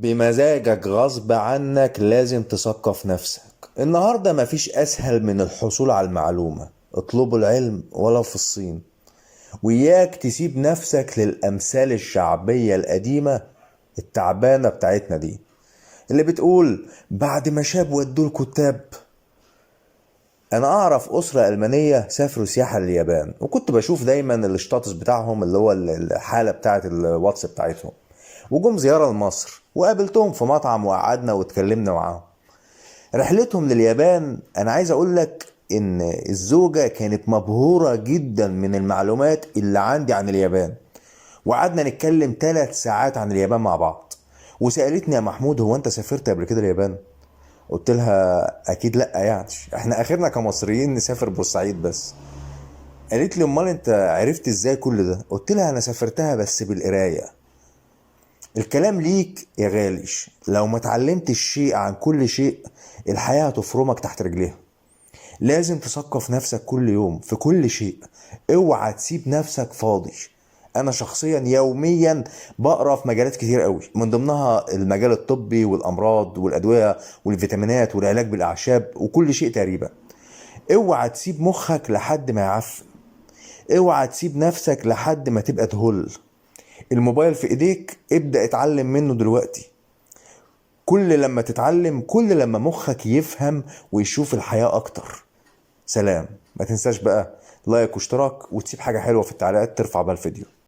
بمزاجك غصب عنك لازم تثقف نفسك. النهاردة مفيش أسهل من الحصول على المعلومة. اطلبوا العلم ولو في الصين. وإياك تسيب نفسك للأمثال الشعبية القديمة التعبانة بتاعتنا دي اللي بتقول بعد ما شاب ودوه الكتاب. انا اعرف اسره المانية سافروا سياحة لليابان، وكنت بشوف دايما ال status بتاعهم اللي هو الحالة بتاعه الواتس بتاعتهم، وجم زيارة لمصر وقابلتهم في مطعم وقعدنا واتكلمنا معاهم. رحلتهم لليابان، انا عايز اقول لك ان الزوجة كانت مبهوره جدا من المعلومات اللي عندي عن اليابان، وقعدنا نتكلم 3 ساعات عن اليابان مع بعض. وسالتني يا محمود هو انت سافرت قبل كده اليابان؟ قلت لها اكيد لا، يعني احنا اخرنا كمصريين نسافر بورسعيد بس. قالت لي امال انت عرفت ازاي كل ده؟ قلت لها انا سافرتها بس بالقرايه. الكلام ليك يا غالي، لو ما اتعلمتش شيء عن كل شيء الحياة هتفرمك تحت رجليها. لازم تثقف نفسك كل يوم في كل شيء، اوعى تسيب نفسك فاضي. انا شخصيا يوميا بقرا في مجالات كتير قوي، من ضمنها المجال الطبي والامراض والادوية والفيتامينات والعلاج بالاعشاب وكل شيء تقريبا. اوعى تسيب مخك لحد ما يعفن، اوعى تسيب نفسك لحد ما تبقى تهل. الموبايل في ايديك، ابدأ اتعلم منه دلوقتي. كل لما تتعلم كل لما مخك يفهم ويشوف الحياة اكتر. سلام. ما تنساش بقى like واشتراك وتسيب حاجة حلوة في التعليقات ترفع بها الفيديو.